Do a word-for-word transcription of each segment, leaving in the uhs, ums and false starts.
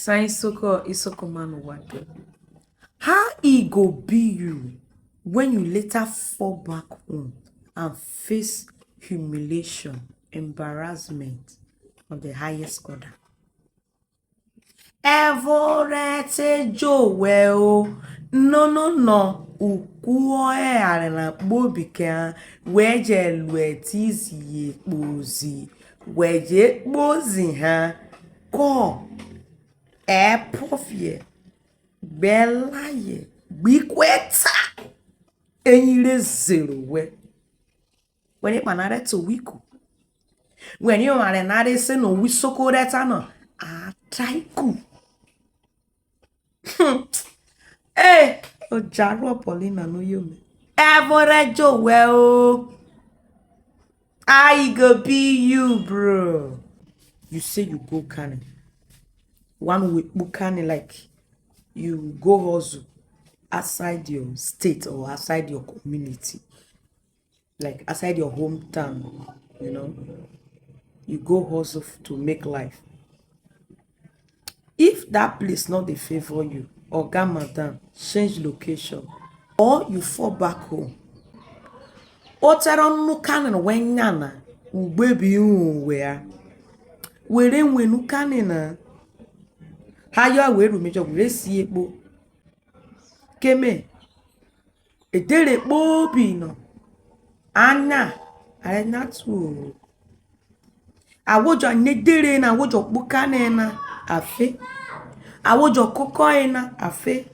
Thank Isoko, Isoko man, what? How e go be you when you later fall back home and face humiliation, embarrassment of the highest order? Evore te jo we o, no, no, no, ukuo e arena bobi kan, we je lue tizi ye kpozi, we je kpozi ha, ko, e pofie, gbelaye, gbikweta, enyire zero we. When it manare to wiku. When you are another say no, we so called that no. Ataiku. Eh, Ojaru Paulina no you me. Average well. I go be you, bro. You say you go Kane. One way Kane, like, you go hustle outside your state or outside your community, like, outside your hometown, you know, you go hustle f- to make life. If that place not dey favor you, oga madam, change location or you fall back home. Otero nukanin wenyana ugbebi unwea. Were nwe nukanin na. Hayo aweru mejo were si ekpo. Keme. Edere kpobi no. Anya. Are na tu. Awojo nedere na, awojo kpukane na afe. Awojo koko na afe.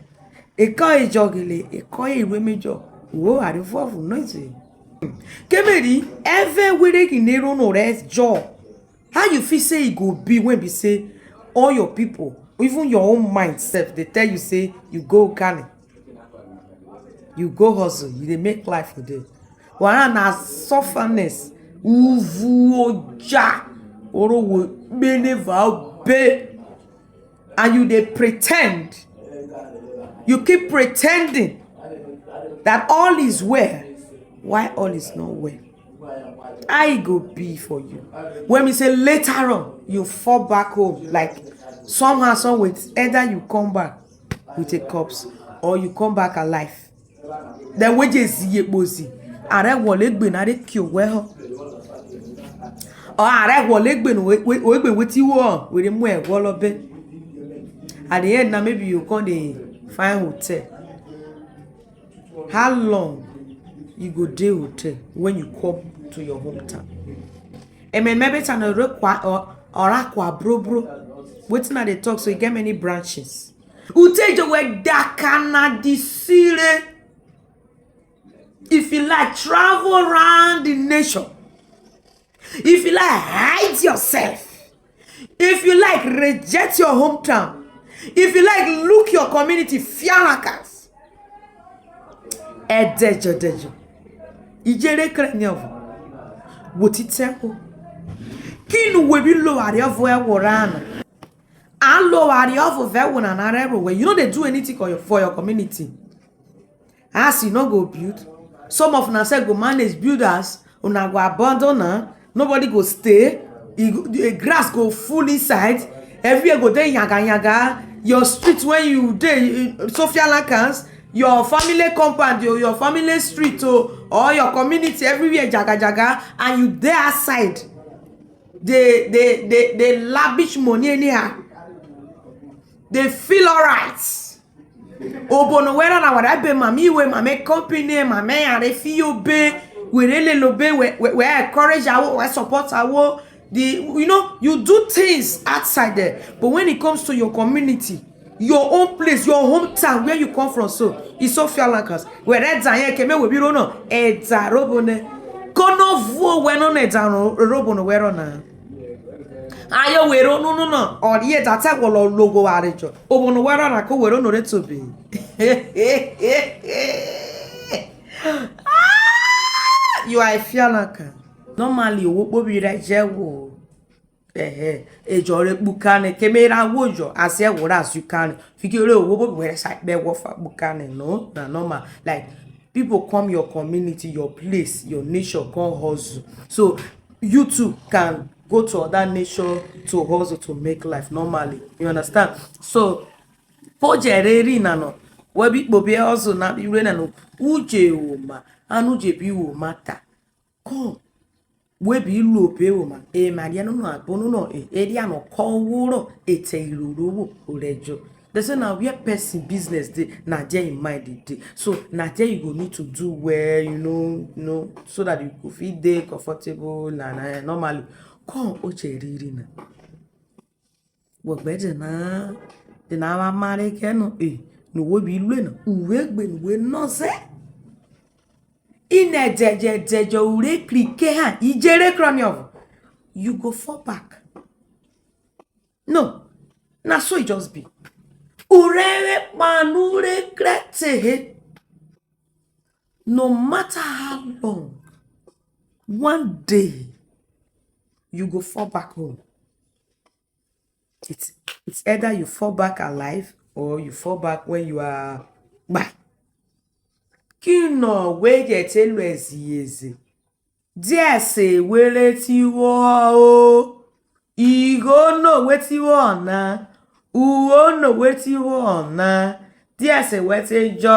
Eko ejogele, eko iwe mejo. Wo are vovu no ise. Kemeri, eve were ki nero no re jo. How you feel say e go be when be say all your people, even your own mind sef, they tell you say you go Kane, you go hustle, you dey make life for there. Wara na sufferness, uvu oja, oro wo bene va be, and you dey pretend, you keep pretending that all is well, why all is not well? How e go be for you when we say later on you fall back home, like, somehow, some way, either you come back with a corpse or you come back alive. Then we just see it bozi. Are wole gbe na re ki owe ho. Or are wole gbe no we we gbe we ti wo. We dey mu e wo lo be. At the end now maybe you come dey find hotel. How long you go dey hotel when you come to your hometown? Amen. Maybe it's an orakwa or orakwa bro bro. Wetin I dey talk so e get many branches. Utejo we dakana disire. If you like, travel around the nation. If you like, hide yourself. If you like, reject your hometown. If you like, look your community fialakas. Edejo dejo. Ijere krenyovo. Wotiteko. Kinu webi lo ariovo eworana. And lo ariovo ve wona na rero we. You know they do anything for your, for your community. As you no go build, some of una say go manage build house, una go abandon am, nobody go stay, e go- the grass go full inside, everywhere go dey yaga yaga. Your street when you dey, eh, Sophia Lakans, your family compound, your, your family street, oh, or your community, everywhere jaga jaga, and you dey outside, dey dey dey dey lavish money anyhow, dey feel alright. Obono wera na wara be mami we mame company mame are fi yo be, we really lo be, we we we encourage awo, we support awo. The you know you do things outside there, but when it comes to your community, your own place, your hometown where you come from, so it's so fear lankers. We red zanye keme we biro no edza robone. Kono vuo we no ne dzano robono wero na. Ayo wero no no no. Or ye data wolo logo arejo. Obono wero na ko wero no re to be. Ah, you are a fianaka. Normally, owo kpobi re je wo. Ehe, ejo re kpukane, kemera wojo, as e wora as you can. Fikire owo bo were sa be wo fa kpukane, no, na normal. Like, people come your community, your place, your nation, come hustle. So, you too can go to other nation to hustle to make life normally. You understand? So, pojere ri na no. We bi pobe hustle na bi re na no. Uje wo ma, anu je bi wo ma ta. Come. We bi lo be wo ma. E ma dia no no abo no no. E, e dia no ko wo ro. E te iro ro wo. O re jo. They say na where person business dey, na there im mind dey dey. So na there you go need to do well, you know, you know, so that you go fit dey comfortable na, na normally. Come, o che riri na. Wo gbe de na, de na wa mare ke no, eh, no wo bi lwe na. Uwe gbe no we no se. Ine je je je je ure krike ha, ijere kronyo. You go fall back. No, na so e just be. Urere kpanu re krete he. No matter how long, one day you go fall back home. It's, it's either you fall back alive or you fall back when you are by. Kino we je te lu ezi ezi. There say were ti wo o. Igo no we ti wo na. Uo no we ti wo na. There say we ti jo.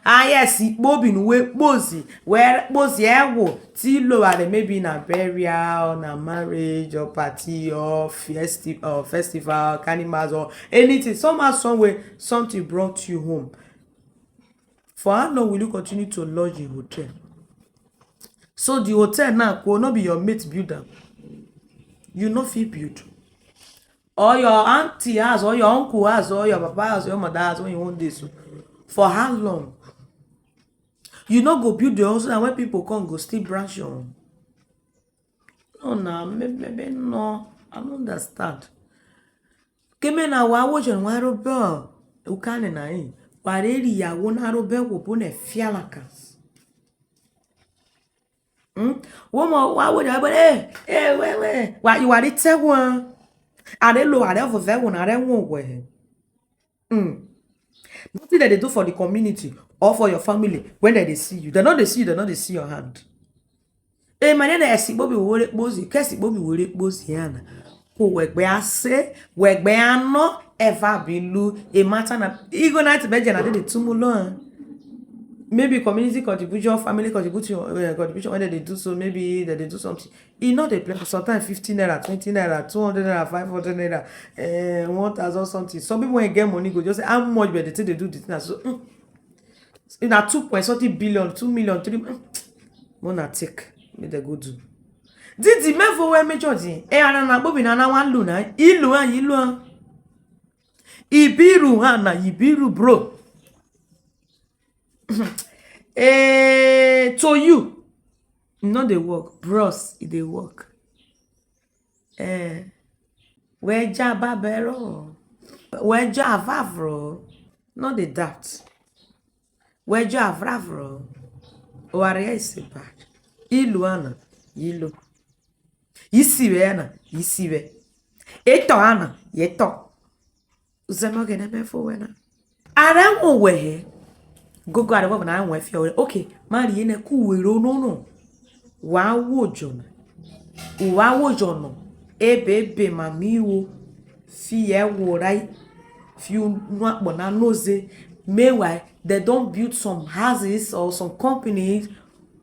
Ah, yes, ikpobi nu we kpozi. We kpozi ewo. Ti lo are maybe na burial, na marriage or party or festi-, or festival, carnivals or anything. Somehow, some way, something brought you home. For how long will you continue to lodge in hotel? So the hotel now, ko no be your mate build am. You no fit build. Or your auntie house, or your uncle house, or your papa house, your mother house, when you want this. For how long? You no go build your own so that when people come, go still branch your own. No, na, maybe, maybe no. I don't understand. Keme na wa wo jon wa ro be o. Ukane na yin. Wa re ri ya wo na ro be wo bo ne fialakas. Hmm? Wo mo wa wo ja be, eh, eh, we, we. Wa, you are the tech one. Are lo, are for ve wo na re wo we. Hmm. Nothing that they do for the community or for your family when they, they see you. They know they see you, they know they see your hand. E mane na esi bobi wore kpozi, kesi bobi wore kpozi yana. Ko wegbe ase, wegbe ano, ever be lu, e matter na. Igo na ti beje na de tumu lo. Maybe community contribution, family contribution, uh, contribution, when they do so, maybe they, they do something. E no dey play. Sometimes fifty naira, twenty naira, two hundred naira, five hundred naira, eh, one thousand something. Some people when get money go just say how much, but they take they do the thing. So, mm, in a two point something billion, two million, three, mm, wanna take, make they go do. Didi me for where major di. Eh, ana na bobi na na one lo na. Ilu an, ilu an. Ibiru ana, ibiru bro. Eh, to you. No dey work, bros, e dey work. Eh, we ja babero, we ja avavro, no dey doubt. We ja avravro, o are isi bad. Ilu ana, ilu. Isi we ana, isi we. Eto ana, eto. Uzemo gene me fo wena. Are won we he. Gogo are wo na won fi o. Okay, mari ene ku we ro no no. Wa wo jona. Wa wo jono. Ebe ebe mami wo. Fi e wo rai. Fi u nwa po na noze. Meanwhile, they don't build some houses or some companies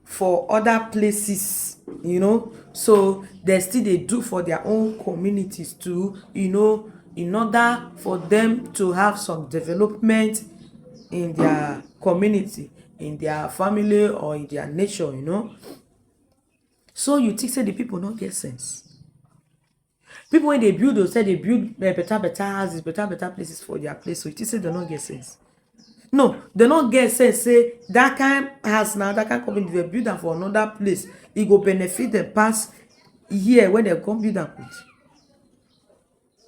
for other places, you know. So they still they do for their own communities too, you know, in order for them to have some development in their community, in their family or in their nation, you know. So you think say the people not get sense? People when they build, they say they build, eh, better, better houses, better, better places for their place. So you think say they not get sense? No, they not get sense. Say that kind house now, that kind company they build them for another place. It go benefit them pass here when they come build them with.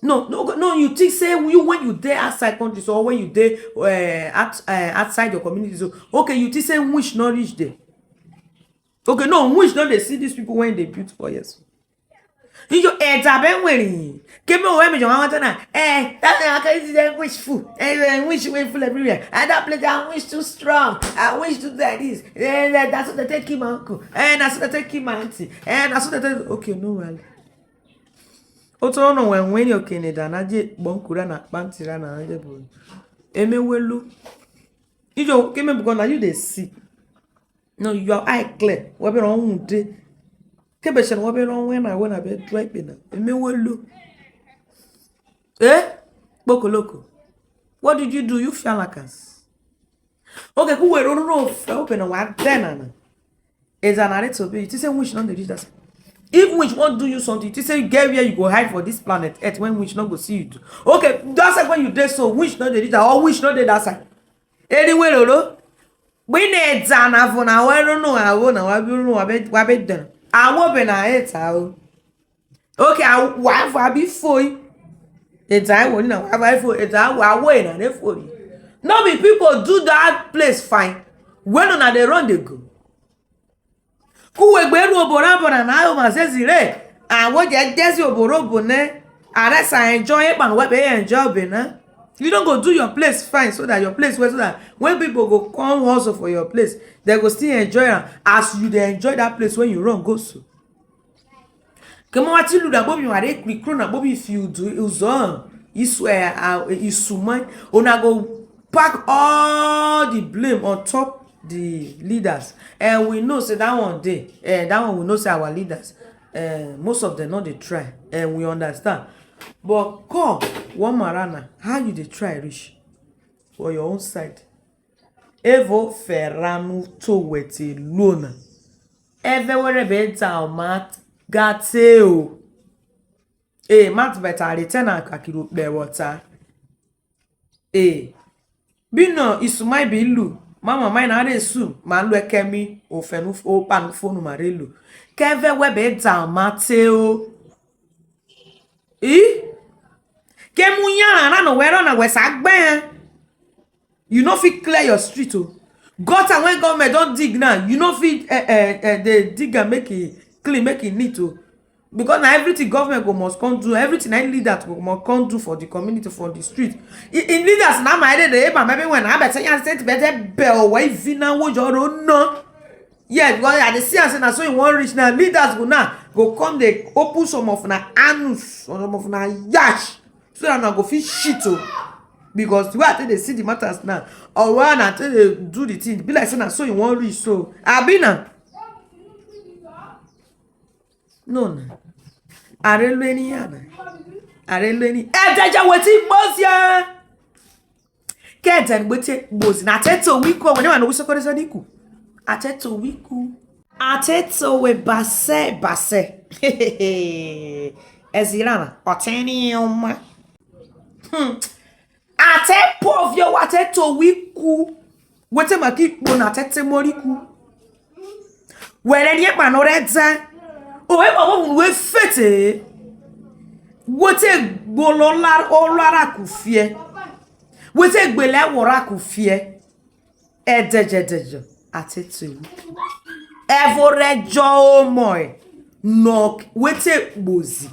No, no, no. You think say you when you there outside country, so when you there, uh, at, uh, outside your community, so okay, you think say wish not reach there. Okay, no, wish not they see these people when they build for years. Iyo, eh, tabe nwere. Kebe o, emi jo wa won na. Eh, that thing, I can see them wish full. Eh, eh, wish, wish full everywhere. And that place, I wish too strong. I wish too like this. Eh, that, that's what they take him uncle. Eh, that's what they take him auntie. Eh, that's what they take. Okay, no worry. Otu ọnụ nwe nwe ni okene da na je kpọnkura na kpantira na je bu. Emewelu. Ijo keme buko na you dey see. No, your eye clear. Webe ron de. Kebe shen webe ron when I when I be dry pe na. Emewelu. Eh? Bokoloko. What did you do? You feel like us. Okay, ku we ron ron fe open na wa then na. Is an array to be. It is a wish not the reach that side. If wish won't do you something, it is a get where you go hide for this planet Earth when wish not go see you do. Okay, that's like when you dey so wish not the reach that or wish not dey that side. Anyway, lolo. We need an avon, I will no, I will no, I will no, I bet, I bet them. I will be na it, I will. Okay, I will have a be for you. It's I will now have I for it's I will wait and for you. No be people do that place fine. When una dey run dey go. Kuwe gbe ru obora obora na o ma se zire. Awo je je si oboro obo ne. Are sa enjoy e pan we be enjoy be na. You don go do your place fine so that your place well so that when people go come also for your place, they go still enjoy am as you dey enjoy that place when you run go so. Kemo wa ti lu da bobi wa de kri kro na bobi fi udu uzo. Isu e a isu mai. Una go pack all the blame on top the leaders. And we know say that one day, eh, that one we know say our leaders, eh, most of them not dey try. And we understand. But come, one marana, how you dey try reach for your own side? Evo ferranu to wete lona. Eve were be ta o mat gate o. E mat beta return akakiro pe water. E bino isumai bi lu. Mama mai na re su ma lu ekemi o fenu o panu fonu ma re lu. Keve we be ta o mate o. E ke mu yan na no we ro na we sa gbe. You no fit clear your street o. Gutter when government don dig now, you no fit eh, eh, eh, dey dig am make e clean, make e neat o. Because na everything government go must come do, everything na leaders go must come do for the community, for the street. In leaders na my dey dey eba maybe when I bet say yan state bet be o we vina wo jo ro no. Yeah, because I dey see am say na so you wan reach now. Leaders go now go come dey open some of na anus, some of na yash, so that na go fit shit o. Because the way I take dey see the matters now, or why na take dey do the thing, be like say na so you wan reach so. Abi na? No na. Are lu eni ya na. Are lu eni. E deja wetin gbozia. Keden gbete gbozi na teto wiku wene wa no wisokore soniku. Ateto wiku. Ateto we base base. Ezirana oteni uma. Hmm. Ate povio wa teto wiku. Wete maki kpo na tete moriku. Wele ni epa no redze. O e babo we fete. Wete gbolo lar o lara ku fie. Wete gbele wora ku fie. Edeje deje atetu. Evore jo omoe. No wete gbozi.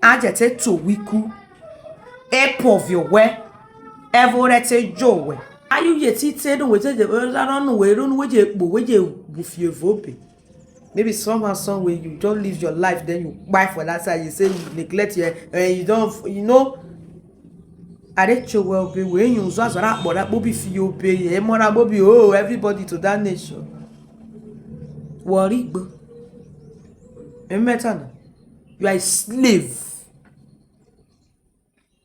Ajete to wiku. E povio we. Evore te jo we. Ayu ye ti te no wete de no no we ro no we je gbo we je bu fie vobe. Maybe somehow, some way you don't live your life, then you buy for that side. You say you neglect your, uh, you don't, you know. I dey show well be when you so as I bought that Bobby for you be, eh, more Bobby, oh, everybody to that nation. Worry, go. Remember, you are a slave.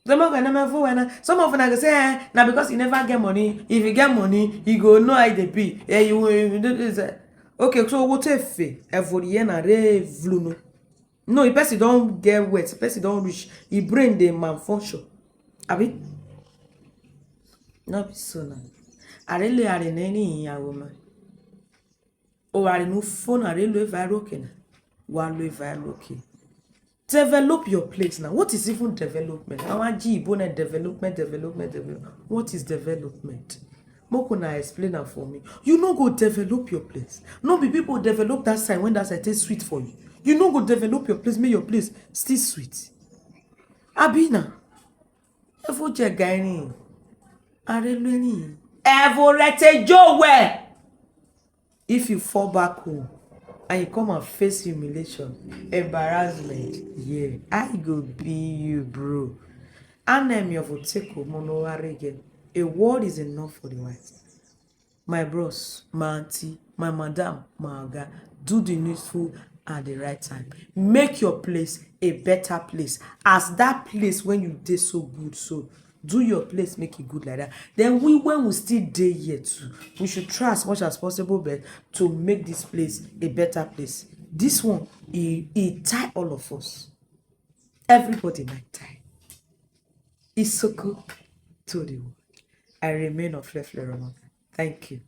Some of them never when some of them go say, eh, now because you never get money. If you get money, you go know how they be. Yeah, you will do this. Eh. Okay, so what if every year na re vluno? No, the person don't get wet. The person don't reach. He brain the malfunction. Abi? No be so now. I really are in any in your woman. O wa re nu phone are lo eva roke na. Wa lo eva roke. Develop your place now. What is even development? Awa ji ibo na development, development, development. What is development? Moko na explain am for me. You no go develop your place. No be people develop that side when that side taste sweet for you. You no go develop your place, make your place still sweet. Abi na? Evo je gaini. Are leni. Evo rete jowe. If you fall back home and you come and face humiliation, embarrassment, yeah, I go be you, bro. Anem yovoteko monowarege. A word is enough for the wise. My bros, my auntie, my madam, my oga, do the needful at the right time. Make your place a better place. As that place when you dey so good, so do your place, make it good like that. Then we, when we still dey here too, we should try as much as possible, but to make this place a better place. This one, e e tie all of us. Everybody might tie. Isoko to the world. I remain Oflefle Roman. Thank you.